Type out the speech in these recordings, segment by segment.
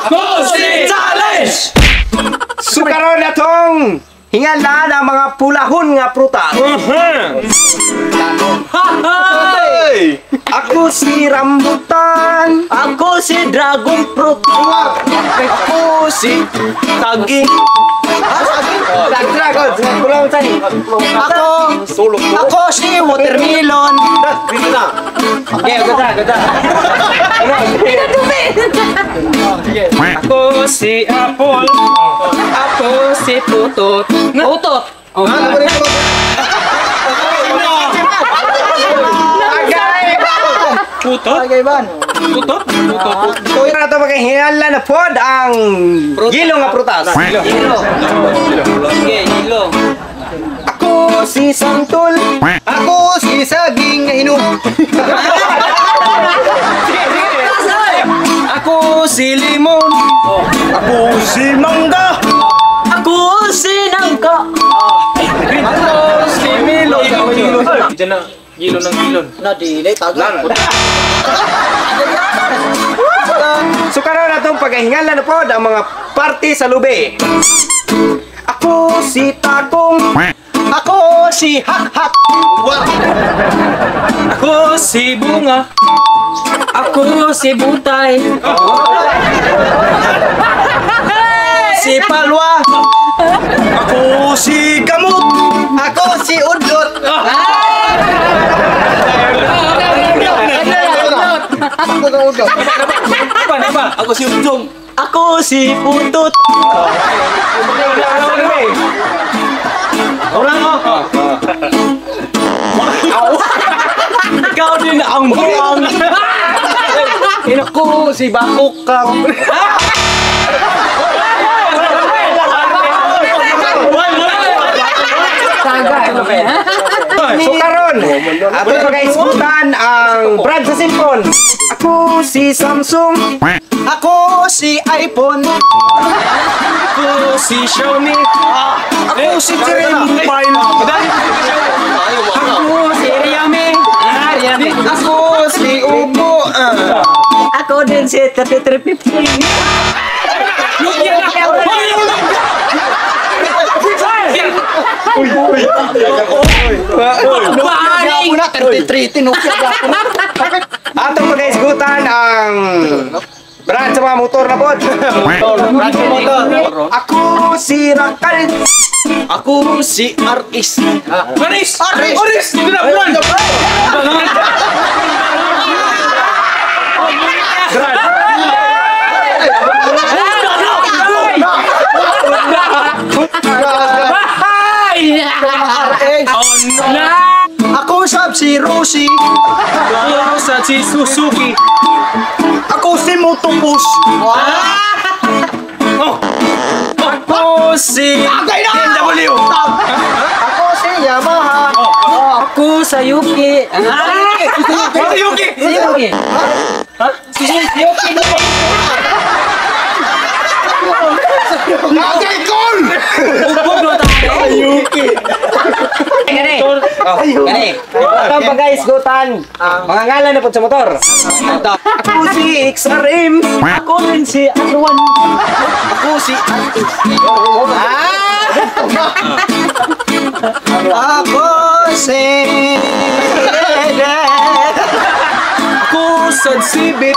Ako si Challenge! So karon atong hingalan ang mga pulahon nga prutas. Hey! Ako si rambutan. Ako si Dragon Fruit. Ako si Saging. Dragon, pulang sani. Ako, ako si Watermelon. Okay, ganda, ganda. Ako si Apple. Ako si Putot. Putot. Agay! Putot? Putot? Putot. So yun na ito maghingalan na pod ang gilo nga prutas. Hilo. Sige, hilo. Ako si Santol. Ako si Saging nga hinog. Ako si Limon. Ako si Mangga. Ako si Nangka. Ako si Milo. Diyan na. Gilo ng gilon. Nadilay, tagal. So karon atong paghingalan na pod ang mga parte sa lubi. Ako si Takong. Ako si Hak-Hak. Ako si Bunga. Ako si Butay. Si Palwa. Ako si Gamot. Ako si Udlot. Ako na ulo. Iba, iba. Ako si Ujong. Ako si Putot. Orang oh. Ikaw din ang buwang. Ako si Bakok Kang. So karon, atong paghisgutan ang brand sa cellphone. Ako si Samsung. Ako si iPhone. Ako si Xiaomi. Ako si Cherry Mobile. Ako si Realme. Ako si Oppo. Ako din si 3350. Paring! na, 33, tinukya ako na. Atong paghisgutan ang brand sa mga motor na pod. Ako si Rakal. Ako si RS. Aris! Aris! Aris! Dito na, brand! RS. Ako sab si Rosie. Ako sa si Suzuki. Ako si Motopus. Ako si BMW. Ako si Yamaha. Ako sa Yuki. Ako si Yuki. Si Yuki. Si Yuki. Agay call! Gani. Oh, gani. Atong paghisgutan mga ngalan na pod sa motor. Ako si XRM. Ako rin si R1. Ako si RS. Ako si Ako sa Civic.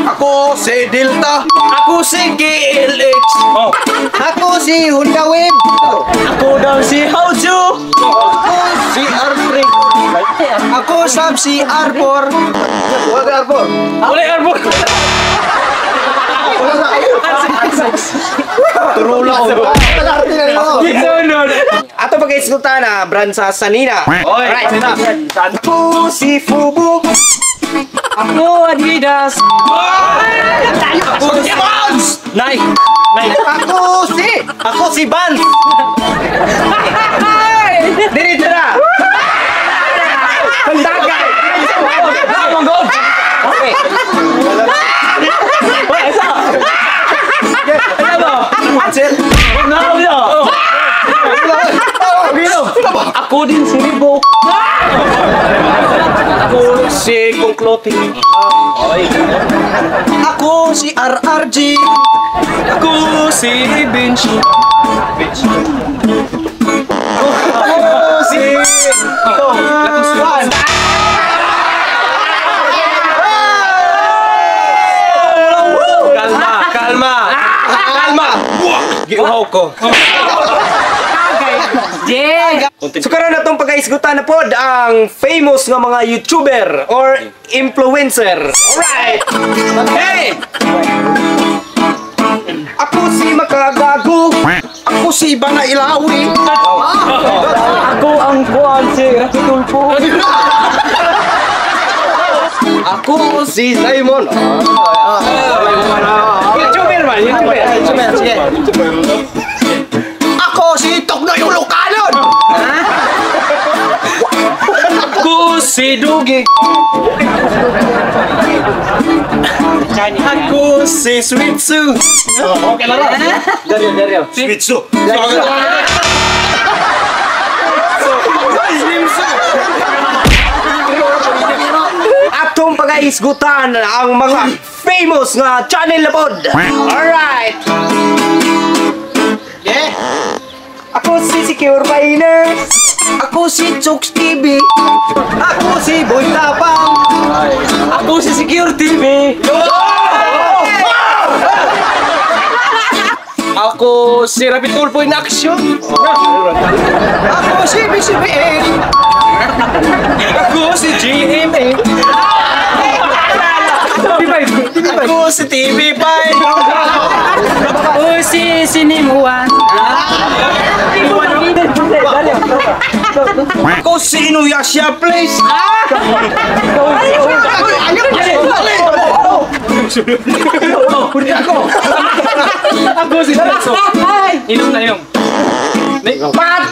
Ako si Delta. Ako si KLX. Oh. Ako si Honda Wave. Ako daw si Hauju. Ako si R3. Ako sab si R4. Wala R4. Wala arbor. Turula. Sunod. Atong paghisgutan na brand sa Sanina. Oy, Alright. Sanina. Ako si Fubu. Ako Adidas. Ako si Vans. Nike. Nike. Ako si Vans. Diretso na. Tagay. Okay. Ako din si Ribo. Ako si Kong Clothing. Ako si RRG. Ako si Benji. Ako si One. Kalma, kalma. Kalma. Giuhaw ko. So karon na tong pagkaisgutan na pod ang famous nga mga YouTuber or influencer. Alright. Hey! Ako si Makagago. Ako si Bana Ilawi. Ako ang kuan si Rafi Tulfo. Ako si Simon. YouTuber man, YouTuber. YouTuber, sige. Ako si Toknoy Ulocanon. Ako si Dugi. Ako si Sweetsu. Okay na lang. Dario, Dario. Sweetsu. Atong pagaisgutan ang mga famous nga channel na pod. Alright. Yeah. Ako si Secure Miners. Ako si Chooks TV. Ako si Boy Tapang. Ako si Secure TV. Ako si Rapi Tulfo in action. Ako si BCBN. Ako si GMA. Ako si TV5. Ako si Sinimuan. Ako si Inuyasha Place. Ako si Nelson. Inom na inom. Pat!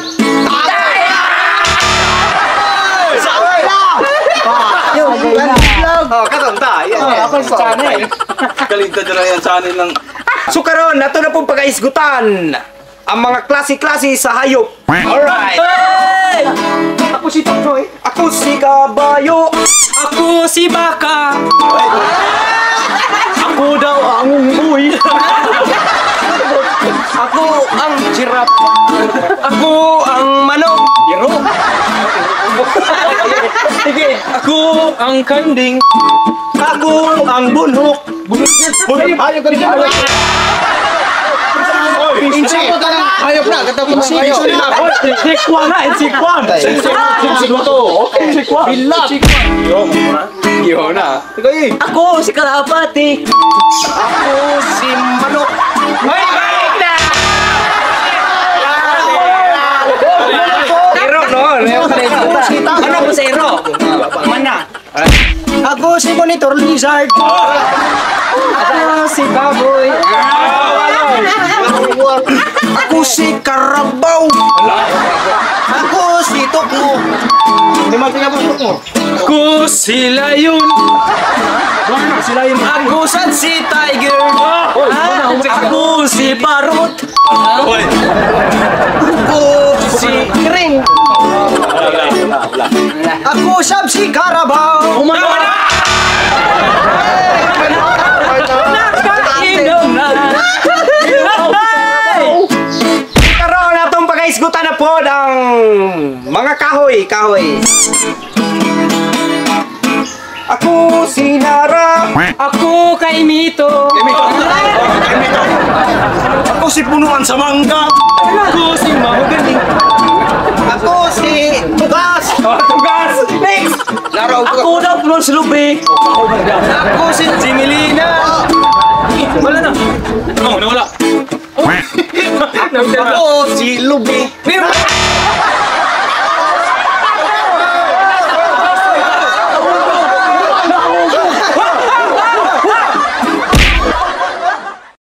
Oh, katong ta. Ako si channel. Galing ka dyan yan channel ng... So karon nato na pong pagaisgutan ang mga klase-klase sa hayop. Alright. Ako si Toknoy. Ako si kabayo. Ako si Baka. Ako daw ang unggoy. Ako ang giraffe. Ako ang manok. Iro. Sige. Ako ang kanding. Ako ang bunhok. Ayaw ka rin. Hayop na, katapos ng hayop. Sikwan na, sikwan. Sikwan. Bilak. Iyo na. Ako si Kalapati. Ako si manok. Ay, balik na! Ero no, Ano ko sa ero? Mana. Ako si Monitor Lizard. Ako si Baboy. Ako si Karabaw. Ako si Tokmo. Hindi man tinapos Tokmo. Ako si Lion. Ako sad si Tiger. Ako si Parot. Ako si Kring. Ako sab si Karabaw. Inom na. Karon atong pagaisgutan na pod ang mga kahoy, kahoy. Ako si Nara. Ako kay Mito. Ako si Punuan sa Mangga. Ako si Mahogany. Ako si Tugas. Oh, tugas. Next. Ako daw punon sa lubi. Ako si Si Melina. Wala na. Oh, nawala. Ako si Lubi.